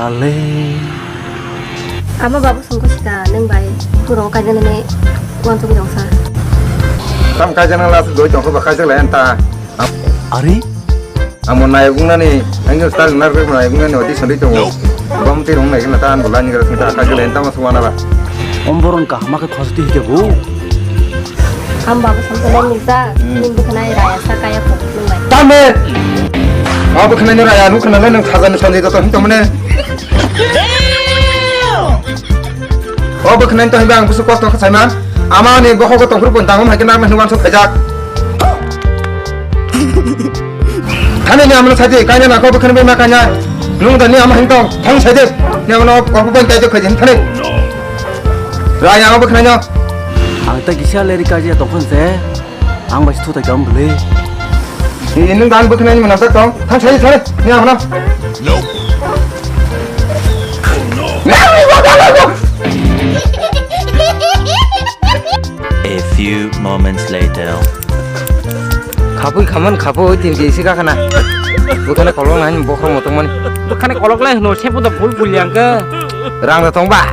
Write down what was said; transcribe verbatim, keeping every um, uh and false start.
Ale. Ama babu songko sika nang bai burung kaijana ne uansuk jongsa. Tam kaijana la doi tongkho ba kaijak lai anta. Are? Amo nai gungnani ang star nar be nai gungnani odi sandi tongo. Bam ti rong nai gna tan bola ni gara santa kaijak lai anta mas wana ba. Om borong kahma khe khosoti hike bu. Ham babu sampe nang nisa, hmm, nin bwkhanai raya sa kaya kok nung bai. Tambe! Abo bwkhanai ni raya, nu khana le nang khaja ni sanjai joto hin tamne. O bwkhanai to hiba ang busu kosto kha saima. Ama ni boho go tongkhur pon tangom hai khe nang mehnu wanso khaijak. Thani ni amno saidi, kanya na ko bwkhanai bai ma kanya. Nung da ni ama hin tong, thang saidi. Ni amno ko bai tai to khaijin thani. Raya o bwkhanai no. Ang ta kisa leri kaji tongkhon se. Ang bai thu ta kam bwle. Ni nung dan bwkhanai ni manam ta tong. Thang sai sai. Ni amna. A few moments later. Khapui khaman khapui tin ke isi ka khana. Bwkhanai kolok nai bokhro motong mani. Bwkhanai kolok lai hno sepu da bul bul yang ke. Rang da tong ba.